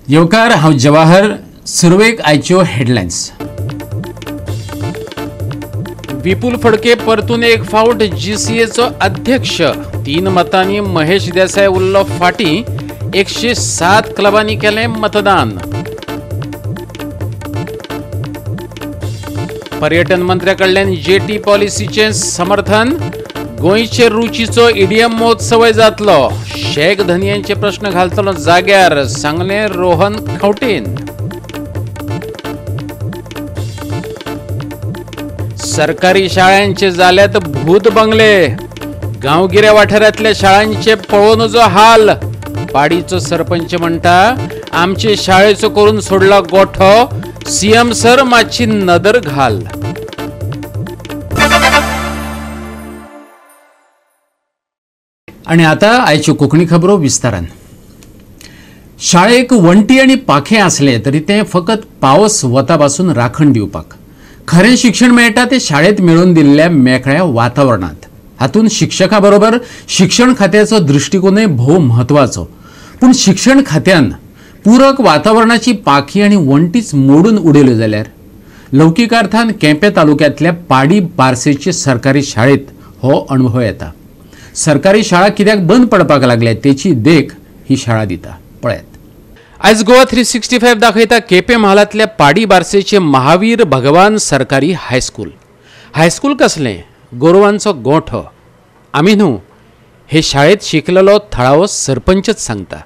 येवकार, हांव जवाहर. सुरवेक आयच्यो हेडलायन्स. विपुल फडके परतून एक फावट जीसीएचो अध्यक्ष. 3 मतांनी महेश देसाय उरलो फाटीं. 107 क्लबांनी केलें मतदान. पर्यटन मंत्र्या कडल्यान जेटी पॉलिसीचें समर्थन. गोंयचे रुचीचो इडियम महोत्सवय जातलो. शेक धनयांचे प्रश्न घालतलो जाग्यार, सांगलें रोहन खंवटेन. सरकारी शाळांचे जाल्यात भूत बंगले. गांवगिऱ्या वाठारांतल्या शाळांचे पळोवन जो हाल. पाडीचो सरपंच म्हणटा, आमचे शाळेचो करून सोडला गोठो, सीएम सर मातशी नदर घाल. आणि आता आयच्यो कोंकणी खबरो विस्तारान. शाळेक वण्टी आनी पाखें आसलें तरी तें फकत पावस वता पासून राखण दिवपाक. खरें शिक्षण मेळटा तें शाळेंत मेळोवन दिल्ल्या मेकळ्या वातावरणांत. हातूंत शिक्षकां बरोबर शिक्षण खात्याचो दृश्टिकोनय भोव म्हत्वाचो. पूण शिक्षण खात्यान पूरक वातावरणाची पाखी आनी वण्टीच मोडून उडयल्यो जाल्यार लौकीक अर्थान केपें तालुक्यांतल्या पाडी बार्सेचे सरकारी शाळेंत हो अणभव येता. सरकारी शाळा कित्याक बंद पडपाक लागल्या तेची देख ही शाळा दिता. पळयात. आयज गोवा 365 दाखयता केपें म्हालांतल्या पाडी बार्सेचे महावीर भगवान सरकारी हायस्कूल. हायस्कूल कसलें? गोरवांचो गोठो. आमी न्हू, हे शाळेंत शिकलेलो थळावो सरपंचच सांगता.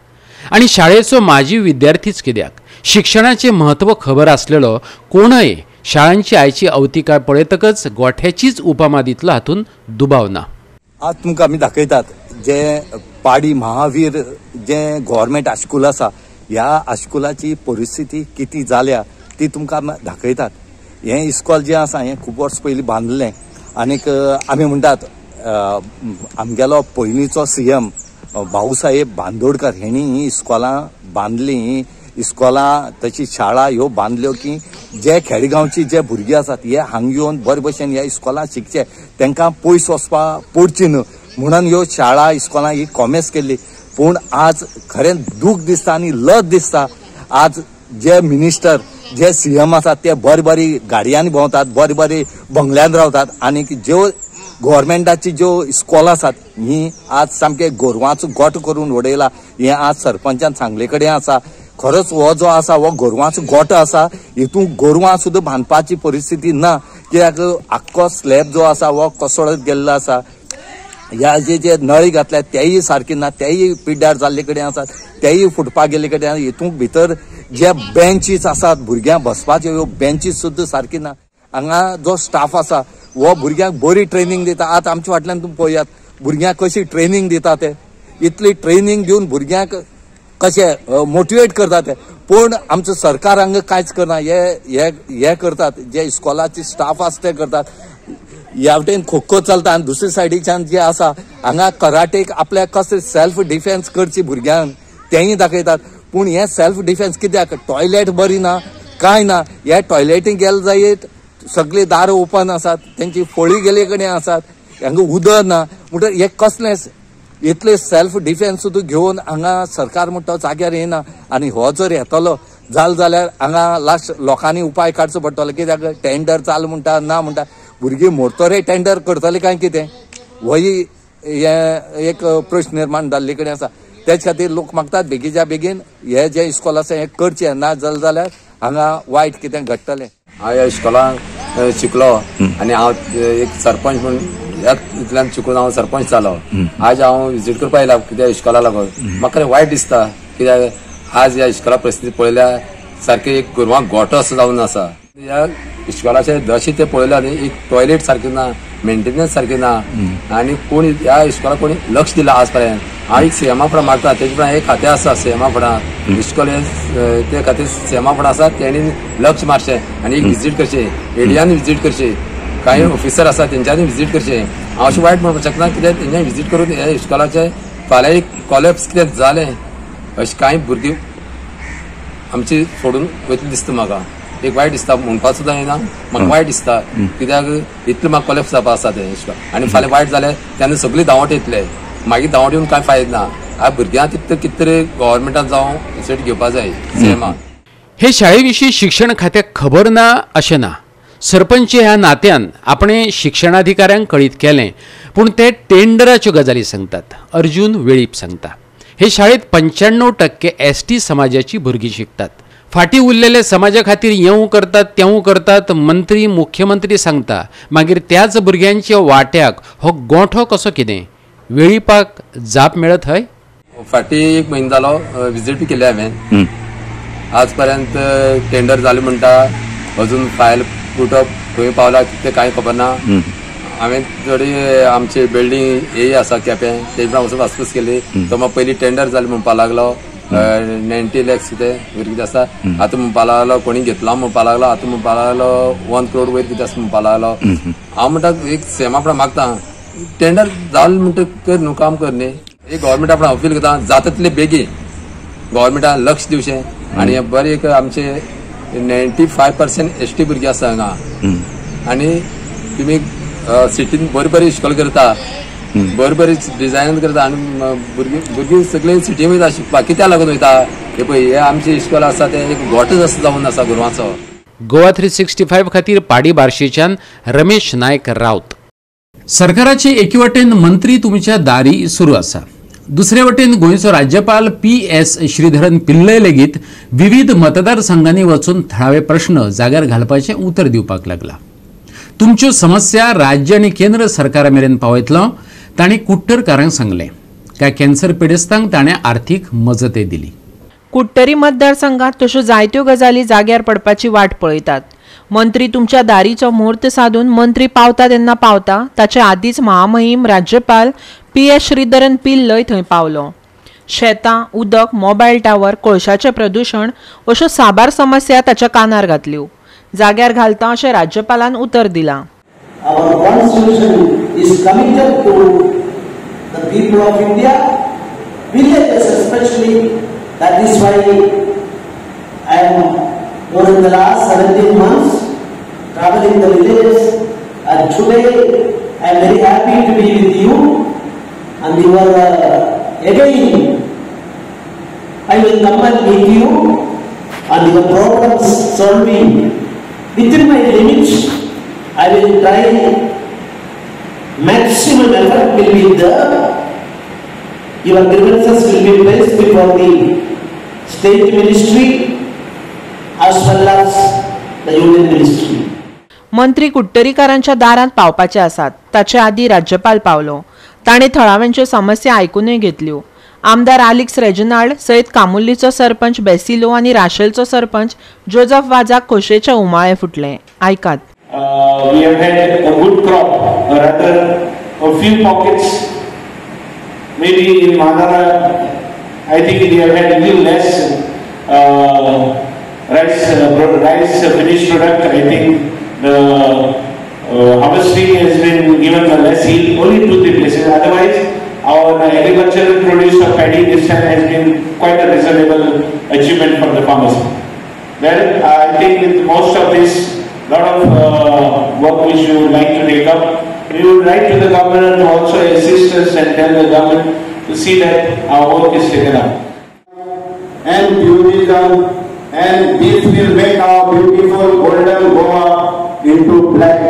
आनी शाळेचो माजी विद्यार्थीच कित्याक, शिक्षणाचें म्हत्व खबर आसलेलो कोणय शाळांची आयची अवतिकाय पळयतकच गोठ्याचीच उपमा दितलो हातूंत दुबाव ना. आज तुमकां आमी दाखयतात जे पाडी महावीर जे गव्हर्मेंट हायस्कूल आसा, ह्या हायस्कुलाची परिस्थिती कितें जाल्या ती तुमकां दाखयतात. हें इस्कॉल जें आसा हें खूब वर्स पयलीं बांदलें आनीक आमी म्हणटात आमगेलो पयलींचो सीएम भाऊसाहेब बांदोडकर हेणी हीं इस्कॉलां बांदलीं. हीं इस्कॉलां तशी शाळा ह्यो बांदल्यो की जे खेडेगांवची जे भुरगीं आसात हे हांगा येवन बरे भशेन ह्या इस्कॉलां शिकचे, तांकां पयस वचपा पडची न्हू म्हणून ह्यो शाळा इस्कॉलां ही कॉमेस केल्ली. पूण आज खरें दूख दिसता आनी लज दिसता. आज जे मिनिस्टर जे सीएम आसात ते बरी बरी गाडयांनी भोंवतात, बरी बरी बंगल्यांत रावतात आनी ज्यो गव्हर्मेंटाची ज्यो इस्कॉलां आसात ही आज सामके गोरवांचो गोठो करून उडयला. हें आज सरपंचान सांगले कडेन आसा. खरोच हो जो आसा हो गोरवांचो गोठो आसा. हितून गोरवां सुद्दां बांदपाची परिस्थिती ना, कित्याक आख्खो स्लॅब जो आसा हो कोसळत गेल्लो आसा. ह्या जे जे नळी घातल्या तेय सारकी ना, तेय पिड्ड्यार जाल्ले कडेन आसात, तेय फुटपाक गेल्ले कडेन. हितून भितर जे बेंचीस आसात भुरग्यांक बसपाच्यो ह्यो बेंचीस सुद्दां सारकी ना. हांगा जो स्टाफ आसा हो भुरग्यांक बरी ट्रेनींग दिता. आतां आमच्या फाटल्यान तुमी पळयात भुरग्यांक कशी ट्रेनींग दिता ते, इतली ट्रेनींग दिवन भुरग्यांक कशें मोटिवेट करता ते. पूण आमचो सरकार हांगा कांयच करना. हे हे हे करतात जे इस्कॉलाची स्टाफ आसा ते करतात. ह्या वटेन खो खो चलता आनी दुसरे सायडीच्यान जे आसा हांगा कराटेक आपल्याक कशें सेल्फ डिफेन्स करची भुरग्यांक तेंय दाखयतात. पूण हें सेल्फ डिफेन्स कित्याक, टॉयलेट बरी ना, कांय ना. ह्या टॉयलेटीक गेले जायत सगळीं दारां ओपन आसात, तेंची फळी गेले कडेन आसात, हांगा उदक ना. म्हणटकीर हें कसलें इतले सेल्फ डिफेन्स सुद्दां घेवन हांगा सरकार म्हणटा जाग्यार येना. आनी हो जर येतलो जाल जाल्यार हांगा लास्ट लोकांनी उपाय काडचो पडटलो. कित्याक टेंडर चालू म्हणटा ना म्हणटा, भुरगीं मोडतरे टेंडर करतले काय कितें, होय हें एक प्रश्न निर्माण जाल्ले कडेन आसा. तेच खातीर लोक मागतात बेगीच्या बेगीन हे जे इस्कॉल आसा हें करचें, ना जालें जाल्यार हांगा वायट कितें घडटलें. हांव ह्या इस्कॉलान शिकलो आनी हांव एक सरपंच म्हूण ह्या इतल्यान शिकून हांव सरपंच जालो. आज हांव विजीट करपाक आयला कित्याक इस्कॉला लागून म्हाका वायट दिसता. कित्याक आज ह्या इस्कॉला परिस्थिती पळयल्यार सारकी एक गोरवां गोठो असो जावन आसा. ह्या इश्कोलाचे जशें ते पळयला न्ही, एक टॉयलेट सारकें ना, मेंटेनन्स सारकें ना, आनी कोण ह्या इश्कोलाक कोणी लक्ष दिलां आज पर्यंत. हांव एक सीएमा फुडें मागता, तेजे प्रमाणे एक खातें आसा सीएमा फुडें, इश्कोल ते खातीर सीएमा फुडें आसा, तेणी लक्ष मारचें आनी एक विजीट करचें, एडियान विजीट करचें, कांय ऑफिसर आसा तेंच्यांनी विजीट करचें. हांव अशें वायट म्हणपाक शकना कित्याक तेंच्यांनी विजीट करून ह्या इश्कोलाचें फाल्यां एक कॉलेप्स कितें जालें अशें कांय भुरगीं आमची सोडून वयतली दिसता म्हाका. एक वायट दिसता म्हणपाक सुद्दां येना म्हाका, वायट दिसता कित्याक इतलें म्हाका कॉलेप्स जावपा आसा तें इश्कोल. आनी फाल्यां वायट जालें तेन्ना सगळीं धांवट येतले, मागीर धांवट येवन कांय फायदो ना. आतां भुरग्यांक तितलें कितें तरी गव्हर्मेंटान जावं सेट घेवपा जाय सीएमान. हे शाळे विशीं शिक्षण खात्याक खबर ना अशें ना. सरपंच ह्या नात्यान आपणें शिक्षणाधिकाऱ्यांक कळीत केलें, पूण ते टेंडराच्यो गजाली सांगतात. अर्जुन वेळीप सांगता, हे शाळेंत 95% एस टी समाजाची भुरगीं शिकतात. फाटीं उरलेले समाजा खातीर येवं करतात तेवूं करतात मंत्री मुख्यमंत्री सांगता, मागीर त्याच भुरग्यांच्या वाट्याक हो गोंठो कसो कितें? वेळीपाक जाप मेळत हय? फाटीं एक म्हयनो जालो विजीट केली हांवें, आज पर्यंत टेंडर जालें म्हणटा, अजून फायल पुटअप खंय पावला तें कांय खबर ना. हांवें थोडी आमची बिल्डींग ए आसा केपें, तेजे प्रमाण वचून वासपूस केली, तो म्हाका पयलीं टेंडर जालें म्हणपाक लागलो 90 लॅक्स कितें वयर कितें आसा, आतां म्हणपाक लागलो कोणी घेतला म्हणपाक लागलो, आतां म्हणपाक लागलो 1 करोड वयर कितें आसा म्हणपाक लागलो. हांव म्हणटा एक सीएमा फुडें मागता, टेंडर जालें म्हणटा कर न्हू, काम कर न्ही. एक गव्हर्मेंटा फुडें अपील करता, जाता तितले बेगीन गव्हर्मेंटान लक्ष दिवचें आनी बरें एक आमचे 95% एस टी भुरगीं आसा हांगा, आनी तुमी सिटीन बरी बरी इश्कोल करता, बरी बरी डिजायन करता, आनी भुरगीं सगळीं सिटीन वयता शिकपाक. कित्याक लागून वयता? हे पळय हे आमचें इश्कोल आसा तें एक गोठच आसा जावन आसा गोरवांचो. गोवा 365 खातीर पाडी बार्शीच्यान रमेश नायक राऊत. सरकाराचे एके वटेन मंत्री तुमच्या दारी सुरू आसा, दुसरे वटेन गोंयचो राज्यपाल पी.एस. श्रीधरन पिल्लय लेगीत विविध मतदारसंघांनी वचून थळावे प्रश्न जाग्यार घालपाचें उतर दिवपाक लागला. तुमच्यो समस्या राज्य आनी केंद्र सरकारा मेरेन पावयतलो तांणी कुट्टरकारांक सांगलें. काय कॅन्सर पिडेस्तांक ताणें आर्थीक मजतय दिली. कुट्टरी मतदारसंघात तश्यो जायत्यो गजाली जाग्यार पडपाची वाट पळयतात. मंत्री तुमच्या दारीचो म्हूर्त साधून मंत्री पावता तेन्ना पावता, ताचे आदींच महामहीम राज्यपाल पी.एस. श्रीधरन पिल्लय थंय पावलो. शेतां, उदक, मोबायल टावर, कोळशाचें प्रदुशण अश्यो साबार समस्या ताच्या कानार घातल्यो. जाग्यार घालता अशें राज्यपालान उतर दिलां. Our constitution is committed to the people of India, villages especially. That is why I am during the last 17 months traveling the villages, and today I am very happy to be with you and you are again I will come and meet you and your problems solving within my limits. I will try maximum effort will be there. Your grievances will be placed before the state ministry as well as the union ministry. मंत्री कुट्टरीकारांच्या दारांत पावपाचे आसात, ताचे आदीं राज्यपाल पावलो. ताणें थळाव्यांच्यो समस्या आयकुनूय घेतल्यो. आमदार आलिक्स रेजिनाल्ड सयत कामुर्लीचो सरपंच बेसिलो आनी राशेलचो सरपंच जोजफ वाजाक खोशयेचे उमाळे फुटले. आयकात. We have had a good crop, or rather a few pockets, maybe in Madara, I think we have had a little less rice finished product. I think the harvesting has been given a less yield, only 2-3 places. Otherwise, our agricultural produce of paddy this time has been quite a reasonable achievement for the farmers. Well, I think with most of this, lot of work which we would like to take up. We would write to the government to also assist us and tell the government to see that our work is taken up. And tourism, and this will make our beautiful golden Goa into black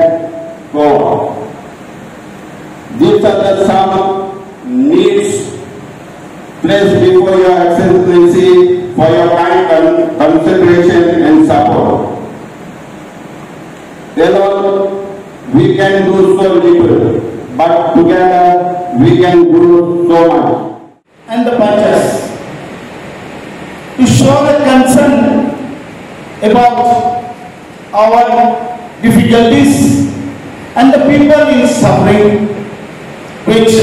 Goa. These are the some needs placed before your Excellency for your kind consideration and support. Alone we can do so little, but together we can do so much. And the panchas to show the concern about our difficulties and the people in suffering, which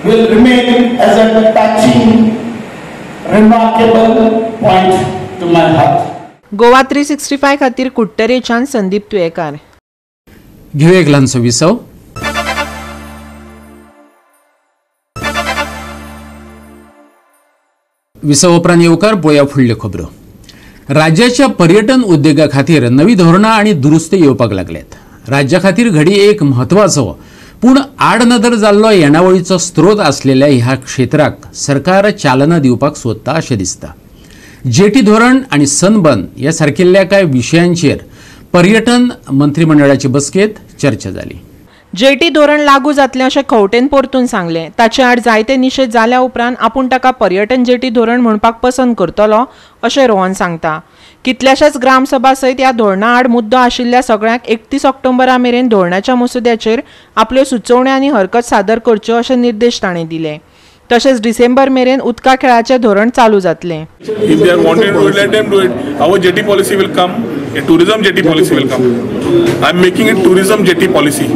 will remain as a touching, remarkable point to my heart. Goa 365 खातीर कुट्टरेच्यान संदीप तुयेकार. घेवया एक ल्हानसो विसव. विसव उपरांत येवकार पळोवया फुडल्यो खबरो. राज्याच्या पर्यटन उद्देगा खातीर नवी धोरणां आनी दुरुस्ती येवपाक लागल्यात. राज्या खातीर घडी एक म्हत्वाचो पूण आडनदर जाल्लो येणावळीचो स्त्रोत आसलेल्या ह्या क्षेत्राक सरकार चालना दिवपाक सोदता अशें दिसता. जेटी धोरण आनी सनबर्न ह्या सारकिल्ल्या कांय विशयांचेर पर्यटन मंत्रिमंडळाचे बसकेंत चर्चा जाली. जेटी धोरण लागू जातलें अशें खंवटेन परतून सांगलें. ताचे आड जायते निशेध जाल्या उपरांत आपूण ताका पर्यटन जेटी धोरण म्हणपाक पसंत करतलो अशें रोहन सांगता. कितल्याशाच ग्रामसभा सयत ह्या धोरणा आड मुद्दो आशिल्ल्या सगळ्यांक 31 ऑक्टोबरा मेरेन धोरणाच्या मसुद्याचेर आपल्यो सुचोवण्यो आनी हरकत सादर करच्यो अशे निर्देश ताणें दिले. तशेंच डिसेंबर मेरेन उदका खेळाचें धोरण चालू जातलें. If they are wanting to do it, let them do it. Our jetty policy will come. A tourism jetty policy will come. I am making a tourism jetty policy.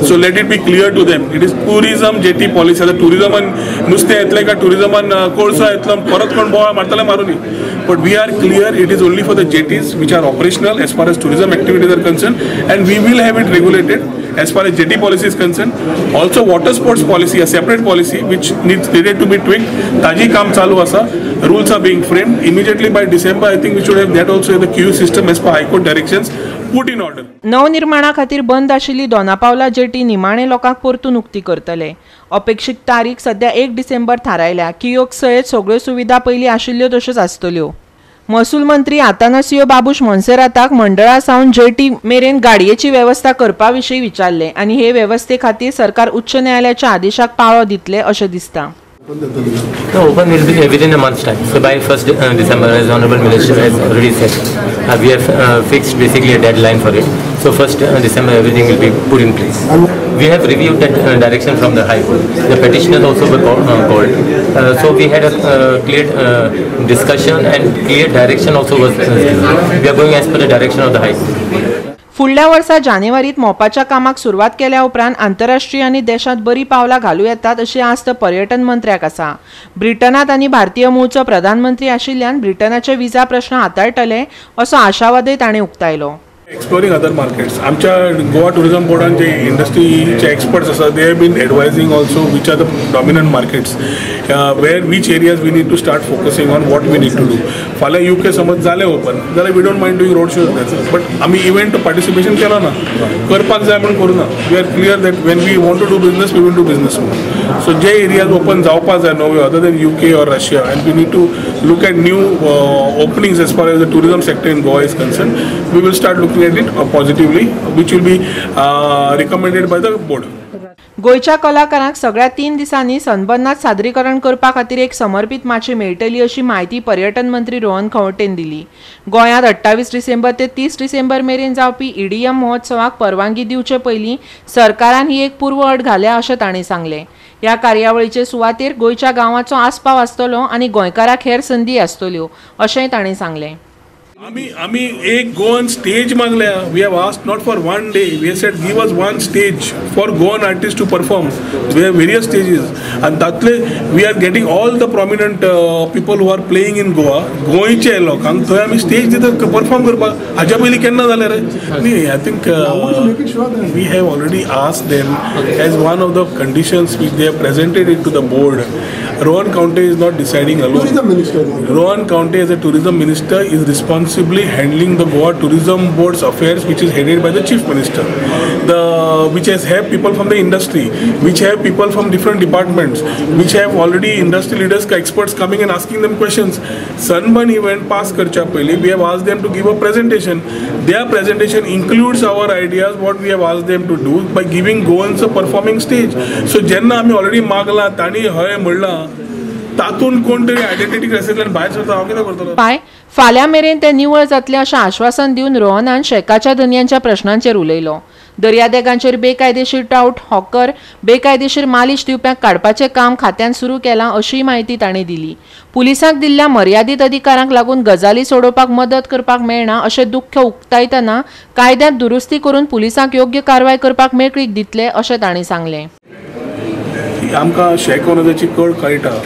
So let it be clear to them. It is tourism jetty policy. आता टुरिझमान नुस्तें येतलें काय टुरिझमान कोळसो येतलो परत कोण बोवाळ मारतले Maruni. But we are clear, it is only for the jetties which are operational as far as tourism activities are concerned, and we will have it regulated as far as jetty policy is concerned. Also water sports policy, a separate policy which needed to be tweaked. Taji kaam chalu asa, rules are being framed. Immediately by December, I think we should have that also in the queue system as per High Court directions put in order. नवनिर्माणा खातीर बंद आशिल्ली Dona Paula jetty निमाणे लोकांक परतून उक्ती करतले. अपेक्षीत तारीख सध्या 1 डिसेंबर थारायल्या. कियोक सयत सगळ्यो सुविधा पयलीं आशिल्ल्यो तश्योच आसतल्यो. महसूल मंत्री आतानासियो बाबूश मोन्सेराताक मंडळा सावन जेटी मेरेन गाडयेची वेवस्था करपा विशीं विचारलें आनी हे वेवस्थे खातीर सरकार उच्च न्यायालयाच्या आदेशाक पाळो दितले अशें दिसता. No, open will be within a month's time. So by 1st December, as Honorable Minister has already said, we have fixed basically a deadline for it. So 1st December, everything will be put in place. We have reviewed that direction from the High Court. The petitioners also were called. So we had a clear discussion and clear direction also was given. We are going as per the direction of the High Court. फुडल्या वर्सा जानेवारीत मोपाच्या कामाक सुरवात केल्या उपरांत आंतरराष्ट्रीय आनी देशांत बरी पावलां घालूं येतात अशी आस्त पर्यटन मंत्र्याक आसा. ब्रिटनांत आनी भारतीय मूळचो प्रधानमंत्री आशिल्ल्यान ब्रिटनाचे विजा प्रश्न हाताळटले असो आशावादय ताणें उक्तायलो. Exploring other markets. आमच्या गोवा टुरिझम बोर्डान जे इंडस्ट्रीचे एक्सपर्ट्स आसा, they have been advising also which are the dominant markets, where which areas we need to start focusing on, what we need to do. फाल्यां UK समज जालें open जाल्यार we don't mind doing road shows, but आमी event participation केलो ना, करपाक जाय म्हूण करूं ना. We are clear that when we want to do business, we will do business. So J areas open जावपा जाय नवे other than UK or Russia, and we need to look at new openings as far as the tourism sector in Goa is concerned. We will start looking at it positively, which will be recommended by the board. गोंयच्या कलाकारांक सगळ्या 3 दिसांनी सनबर्नात सादरीकरण करपा खातीर एक समर्पीत माची मेळटली अशी म्हायती पर्यटन मंत्री रोहन खंवटेन दिली. गोंयांत 28 डिसेंबर ते 30 डिसेंबर मेरेन जावपी ईडीएम महोत्सवाक परवानगी दिवचे पयलीं सरकारान ही एक पूर्व अट घाल्या अशें तांणी सांगलें. ह्या कार्यावळीचे सुवातेर गोंयच्या गांवाचो आस्पाव आसतलो आनी गोंयकारांक हेर संदी आसतल्यो अशेंय तांणी सांगलें. आमी एक गोवन स्टेज मागल्या. We have asked not for one day, we have said give us one stage for Goan artist to perform. We have various stages आनी तातले we are getting all the prominent people who are playing in Goa. गोंयचे लोकांक थंय आमी stage दिता perform करपाक. हाज्या पयलीं केन्ना जालें रे? न्ही, I think we have already asked them as one of the conditions which they have presented it to the board. Rohan Khaunte is not deciding alone. Tourism minister. Rohan Khaunte as a tourism minister is responsibly handling the Goa Tourism Board's affairs, which is headed by the Chief Minister, which has have people from the industry, which have people from different departments, which have already industry leaders, experts coming and asking them questions. Sunburn event pass karcha pehli, we have asked them to give a presentation. Their presentation includes our ideas, what we have asked them to do by giving Goans a performing stage. So jenna ami already magla, tani hay म्हणला, तातून कोण तरी identity क्रायसिसांतल्यान भायर सरता, हांव कितें करतलो? पाय फाल्यां मेरेन ते निवळ जातले अशें आश्वासन दिवन रोहनान शॅकाच्या धनयांच्या प्रश्नांचेर उलयलो. दर्यादेगांचेर बेकायदेशीर टावट, हॉकर, बेकायदेशीर मालिश दिवप्यांक काडपाचें काम खात्यान सुरू केलां अशीय म्हायती ताणें दिली. पुलिसांक दिल्ल्या मर्यादीत अधिकारांक लागून गजाली सोडोवपाक मदत करपाक मेळना अशें दुख्ख उक्तायतना कायद्यांत दुरुस्ती करून पुलिसांक योग्य कारवाय करपाक मेकळीक दितले अशें ताणें सांगलें. आमकां शॅक ओनर्साची कळ कळटा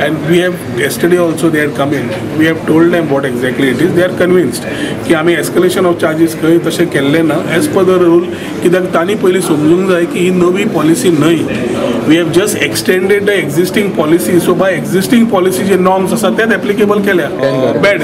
and we have yesterday also they had come in. We have told them what exactly it is. They are convinced की आमी एस्कलेशन ऑफ चार्जीस खंय तशें केल्लें ना एज पर the rule, कित्याक तांणी पयलीं समजूंक जाय की ही नवी पॉलिसी न्हय. We have just extended the existing policy. So by existing policy J norms आसा तेच एप्लिकेबल केल्या. बॅड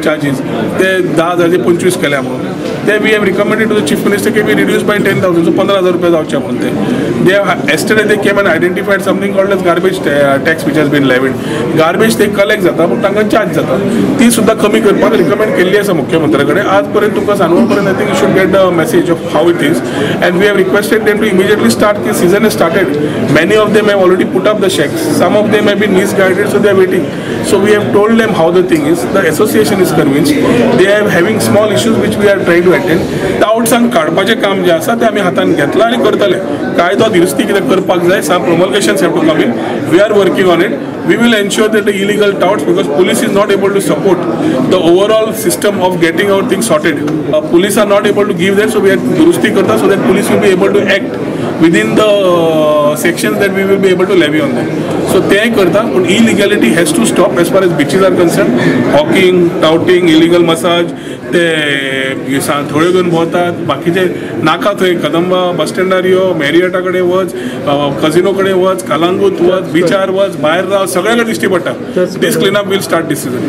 चार्जीस ते 10,000 25 केल्या म्हणून ते we have recommended to the chief minister की we reduce by 10,000, so 15,000 रुपया जावचे म्हणून ते. They yesterday they came and identified something called as garbage tax which has been levied. Garbage ते कलेक्ट जाता पूण तांकां चार्ज जाता, ती सुद्दां कमी करपाक रिकमेंड केल्ली आसा मुख्यमंत्र्या कडेन. आज पर्यंत तुमकां सांगून पर्यंत I think you should get the message of how it is and we have requested them to immediately start की season is started. Many of them have already put up the shacks, some of them have been misguided, so they are waiting. So we have told them how the thing is. The association is convinced. They are having small issues which we are trying to attend. टावट्सांक काडपाचें काम जें आसा तें आमी हातान घेतलां आनी करतले. कायदो दुरुस्ती कितें करपाक जाय, some promulgations have to come in. We are working on it. We will ensure that the illegal touts, because police is not able to support the overall system of getting our things sorted. Police are not able to give that, so we are durusti karta so that police will be able to act within the sections that we will be able to levy on them. So ते करता, पण illegality has to stop as far as beaches are concerned. Hawking, touting, illegal massage, ते थोडे घेवन भोंवतात, बाकीचे नाका थंय कदंबा बस स्टँडार यो, मॅरियटा कडेन वच, कझिनो कडेन वच, कलांगूट वच, बिचार वच, भायर राव, सगळे कडेन दिश्टी पडटा. This clean up will start this season.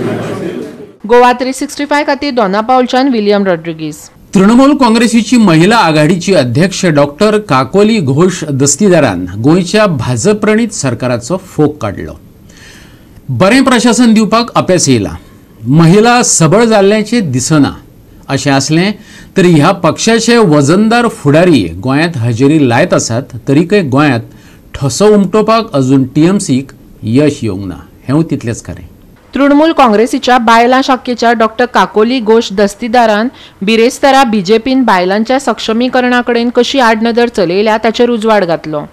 Goa 365 खातीर दोनापावलच्यान विलियम रॉड्रिगीज. तृणमूल काँग्रेसीची महिला आघाडीची अध्यक्ष डॉक्टर काकोली घोष दस्तीदारान गोंयच्या भाजप प्रणीत सरकाराचो फोग काडलो. बरें प्रशासन दिवपाक अपेस येयला, महिला सबळ जाल्ल्याचें दिसना. अशें आसलें तरी ह्या पक्षाचे वजनदार फुडारी गोंयांत हजेरी लायत आसात, तरीकय गोंयांत ठसो उमटोवपाक अजून टीएमसीक यश येवंक ना, हेंवूय तितलेंच खरें. तृणमूल काँग्रेसीच्या बायलां शाखेच्या डॉक्टर काकोली घोष दस्तीदारान बिरेस्तारा बीजेपीन बायलांच्या सक्षमीकरणा कडेन कशी आडनदर चलयल्या ताचेर उजवाड घातलो.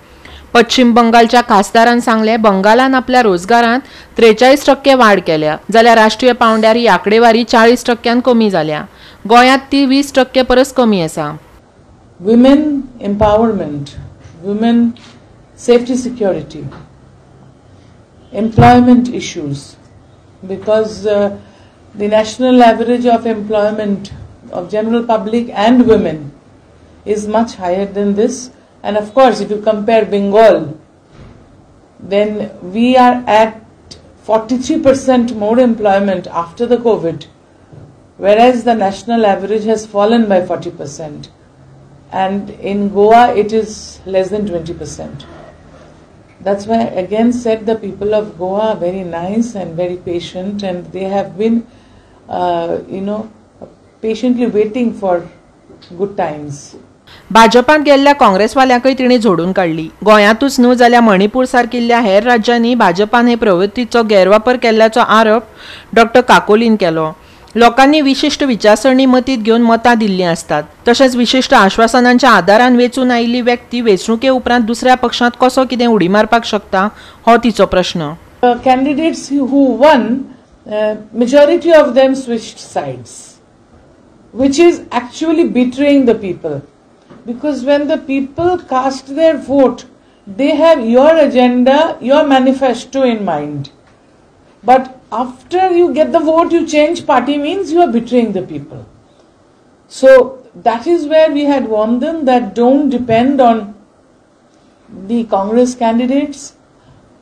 पश्चिम बंगालच्या खासदारान सांगलें, बंगालान आपल्या रोजगारांत 43% वाड केल्या, जाल्यार राष्ट्रीय पावंड्यार ही आंकडेवारी 40% कमी जाल्या. गोंयांत ती 20% परस कमी आसा. Women empowerment, women safety security, employment issues, because the national average of employment of general public and women is much higher than this. And of course, if you compare Bengal, then we are at 43% more employment after the COVID, whereas the national average has fallen by 40%. And in Goa, it is less than 20%. That's why I again said the people of Goa are very nice and very patient, and they have been, patiently waiting for good times. भाजपांत गेल्ल्या काँग्रेसवाल्यांकय तिणें झोडून काडली. गोंयांतूच न्हू जाल्यार मणिपूर सारकिल्ल्या हेर राज्यांनी भाजपान हे प्रवृत्तीचो गैरवापर केल्ल्याचो आरोप डॉक्टर काकोलीन केलो. लोकांनी विशिश्ट विचारसरणी मतींत घेवन मतां दिल्लीं आसतात, तशेंच विशिश्ट आश्वासनांच्या आदारान वेंचून आयिल्ली व्यक्ती वेंचणुके उपरांत दुसऱ्या पक्षांत कसो कितें उडी मारपाक शकता हो तिचो प्रश्न. Candidates who won, majority of them switched sides, which is actually betraying the people. Because when the people cast their vote, they have your agenda, your manifesto in mind. But after you get the vote, you change party means you are betraying the people. So that is where we had warned them that don't depend on the Congress candidates.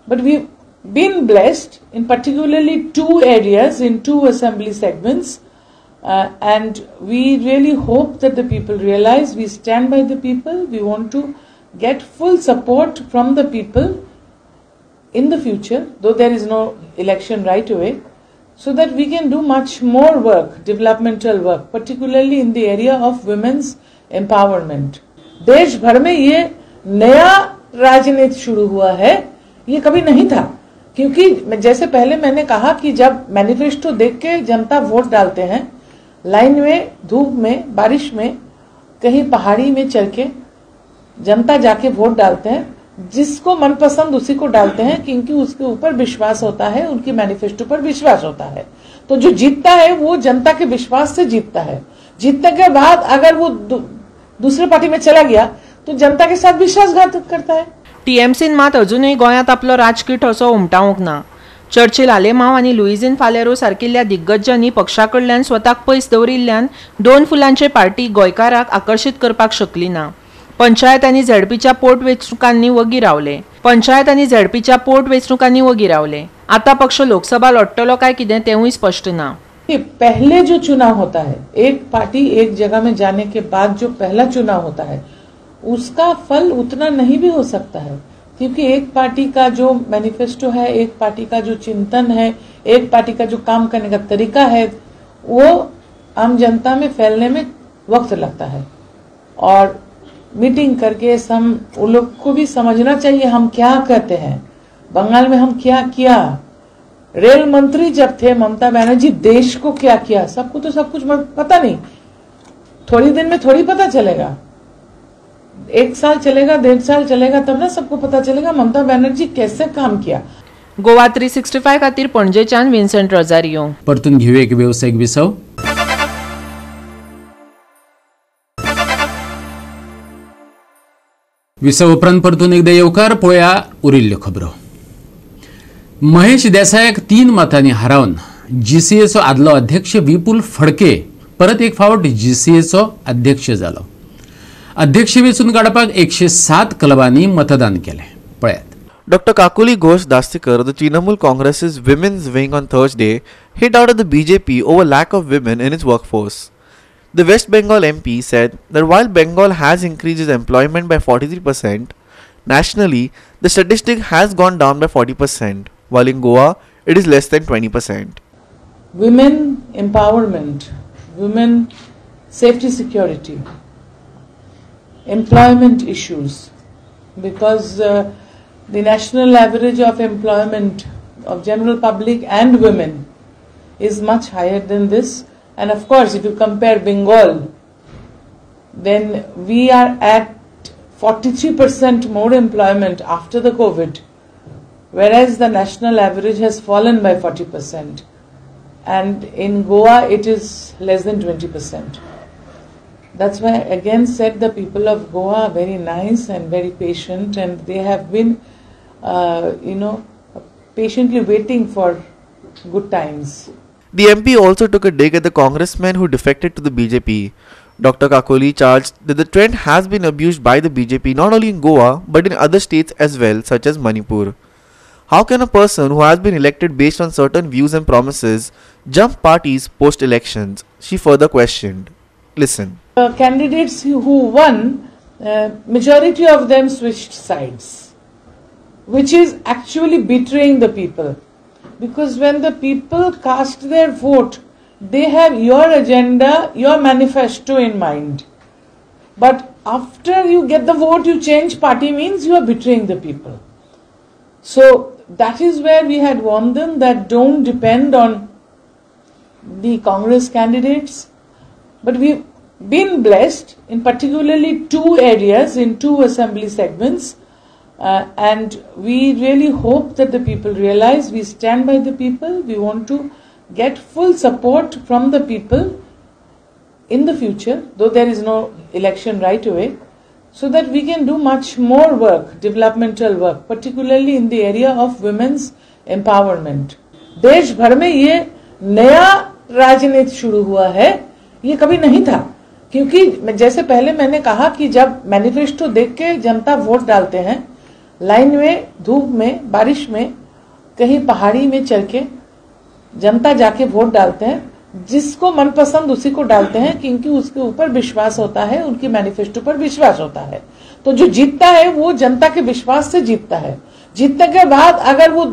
But we've been blessed in particularly two areas, in two assembly segments. And we really hope that the people realize we stand by the people. We want to get full support from the people in the future, though there is no election right away, so that we can do much more work, developmental work, particularly in the area of women's empowerment. देश भर में ये नया राजनीति शुरू हुआ है, ये कभी नहीं था। क्योंकि जैसे पहले मैंने कहा कि जब मैनिफेस्टो देख के जनता वोट डालते हैं, लाइन में, धूप में, बारिश में, कहीं पहाड़ी में चल के जनता जाके वोट डालते हैं, जिसको मनपसंद उसी को डालते हैं, क्योंकि उसके ऊपर विश्वास होता है, उनकी मैनिफेस्टो पर विश्वास होता है। तो जो जीतता है वो जनता के विश्वास से जीतता है। जीतने के बाद अगर वो दूसरे पार्टी में चला गया तो जनता के साथ विश्वासघात करता है। टीएमसीन मात अजूनय गोंयांत आपलो राजकी ठसो उमटावंक ना। चर्चिल आलेमांव आनी लुईझीन फालेरो सारकिल्ल्या दिग्गजांनी पक्षा कडल्यान स्वताक पयस दवरिल्ल्यान दोन फुलांचे पार्टी गोंयकाराक आकर्शीत करपाक शकली ना। पंचायत आनी झेडपीच्या पोटवेंचणुकांनी वगी रावले। पंचायत आनी झेडपीच्या पोटवेंचणुकांनी वगी रावले। आतां पक्ष लोकसभा लढतलो काय कितें तेंवूय स्पश्ट ना। पहले जो चुनाव होता है, एक पार्टी एक जगह में जाने के बाद जो पहला चुनाव होता है उसका फल उतना नहीं भी हो सकता है, क्योंकि एक पार्टी का जो मैनिफेस्टो है, एक पार्टी का जो चिंतन है, एक पार्टी का जो काम करने का तरीका है, वो आम जनता में फैलने में वक्त लगता है। और मीटिंग करके उन लोग को भी समझना चाहिए हम क्या कहते हैं, बंगाल में हम क्या किया, रेल मंत्री जब थे ममता बनर्जी देश को क्या किया, सबको तो सब कुछ पता नहीं, थोड़ी दिन में थोड़ी पता चलेगा, एक साल चलेगा, 1.5 साल चलेगा, तब ना सबको पता चलेगा ममता बनर्जी कैसे काम किया। गोवा 365 खातीर पणजेच्यान विन्सेंट रोजारियो। परतून घेऊया एक वेवसायिक विसव। विसव उपरांत परतून एकदा येवकार। पळया उरिल्ल्यो खबरो। महेश देसायाक 3 मतांनी हारावन जीसीएचो आदलो अध्यक्ष विपुल फडके परत एक फावट जीसीएचो अध्यक्ष जालो। अध्यक्ष वेंचून काडपाक 107 क्लबांनी मतदान केलें। पळयात। Dr. Kakuli Ghosh Dastikar of the Trinamool Congress's women's wing on Thursday hit out at the BJP over lack of women in its workforce. The West Bengal MP said that while Bengal has increased its employment by 43%, nationally the statistic has gone down by 40%, while in Goa it is less than 20%. Women empowerment, women safety security, employment issues, because the national average of employment of general public and women is much higher than this. And of course, if you compare Bengal, then we are at 43% more employment after the COVID, whereas the national average has fallen by 40%. And in Goa, it is less than 20%. That's why I again said the people of Goa are very nice and very patient, and they have been, patiently waiting for good times. The MP also took a dig at the congressmen who defected to the BJP. Dr. Kakoli charged that the trend has been abused by the BJP not only in Goa but in other states as well, such as Manipur. How can a person who has been elected based on certain views and promises jump parties post-elections? She further questioned. Listen. Candidates who won, majority of them switched sides, which is actually betraying the people. Because when the people cast their vote, they have your agenda, your manifesto in mind. But after you get the vote, you change party means you are betraying the people. So that is where we had warned them that don't depend on the Congress candidates. But we've been blessed in particularly 2 areas, in 2 assembly segments. And we really hope that the people realize we stand by the people. We want to get full support from the people in the future, though there is no election right away, so that we can do much more work, developmental work, particularly in the area of women's empowerment. देश भर में ये नया राजनीति शुरू हुआ है, ये कभी नहीं था, क्योंकि जैसे पहले मैंने कहा कि जब मैनिफेस्टो देख के जनता वोट डालते हैं, लाइन में, धूप में, बारिश में, कहीं पहाड़ी में चल के जनता जाके वोट डालते हैं, जिसको मनपसंद उसी को डालते हैं, क्योंकि उसके ऊपर विश्वास होता है, उनकी मैनिफेस्टो पर विश्वास होता है। तो जो जीतता है वो जनता के विश्वास से जीतता है। जीतने के बाद अगर वो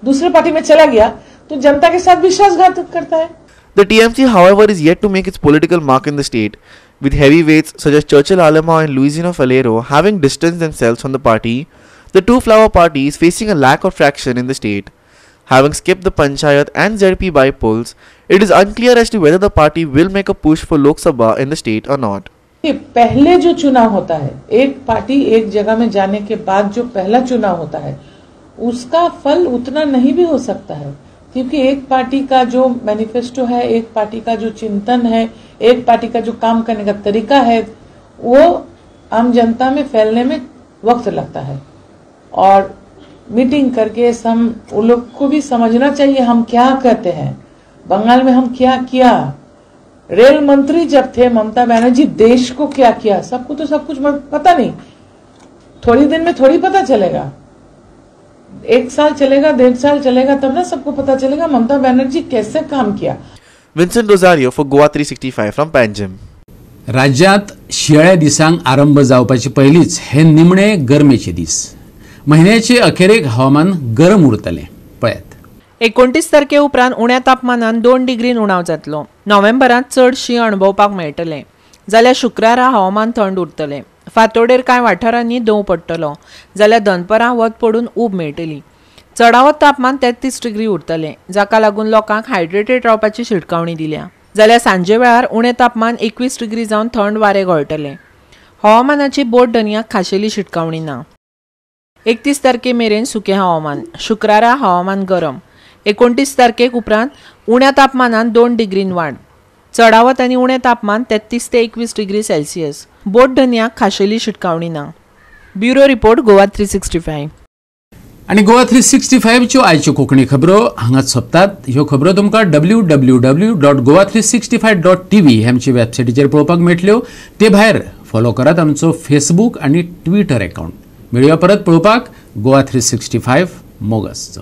दूसरे पार्टी में चला गया तो जनता के साथ विश्वासघात करता है। The TMC, however, is yet to make its political mark in the state, with heavyweights such as Churchill Alemao and Luizinho Faleiro having distanced themselves from the party. The two flower party is facing a lack of traction in the state. Having skipped the Panchayat and ZP by-polls, it is unclear as to whether the party will make a push for Lok Sabha in the state or not. पहले जो चुनाव होता है, एक party एक जगह में जाने K बाद जो पहला चुनाव होता है उसका फल उतना नहीं भी हो सकता है, क्योंकि एक पार्टी का जो मैनिफेस्टो है, एक पार्टी का जो चिंतन है, एक पार्टी का जो काम करने का तरीका है, वो आम जनता में फैलने में वक्त लगता है। और मीटिंग करके उन लोग को भी समझना चाहिए हम क्या कहते हैं, बंगाल में हम क्या किया, रेल मंत्री जब थे ममता बनर्जी देश को क्या किया, सबको तो सब कुछ पता नहीं, थोड़ी दिन में थोड़ी पता चलेगा, एक साल चलेगा, 1.5 साल चलेगा, तब ना सबको पता चलेगा ममता बनर्जी कैसे काम किया। Vincent Rosario for Goa 365 from Panjim. राज्यात शियाळ्या दिसांक आरंभ जावपाचे पयलींच हे निमणे गरमेचे दीस, म्हयन्याचे अखेरेक हवामान गरम उरतलें। पळयात, 29 तारखे उपरांत उण्या तापमानान 2 डिग्रीन उणाव जातलो। नोव्हेंबरांत चड शीं अणभवपाक मेळटलें, जाल्यार शुक्रारा हवामान थंड उरतलें। फांतोडेर कांय वाठारांनी दंव पडटलो, जाल्यार दनपरां वत पडून ऊब मेळटली। चडावत तापमान 33 डिग्री उरतलें, जाका लागून लोकांक हायड्रेटेड रावपाची शिटकावणी दिल्या। जाल्यार सांजे वेळार उणें तापमान 21 डिग्री जावन थंड वारें घोळटलें। हवामानाची बोट धनयाक खाशेली शिटकावणी ना। 31 तारखे मेरेन सुकें हवामान, शुक्रारा हवामान गरम। 29 तारखेक उपरांत उण्या तापमानान 2 डिग्रीन वाड, चडावत आनी उणें तापमान 33 ते 21 डिग्री सेल्सियस। बोट धनयाक खाशेली शिटकावणी ना। Bureau report, Goa 365। आनी गोवा 365च्यो आयच्यो कोंकणी खबरो हांगाच सोंपतात। ह्यो खबरो तुमकां www.goa365.tv हे आमचे वेबसायटीचेर पळोवपाक मेळटल्यो। ते भायर फॉलो करात आमचो फेसबूक आनी ट्विटर अकाउंट। मेळुया परत पळोवपाक गोवा 365 मोगासचो।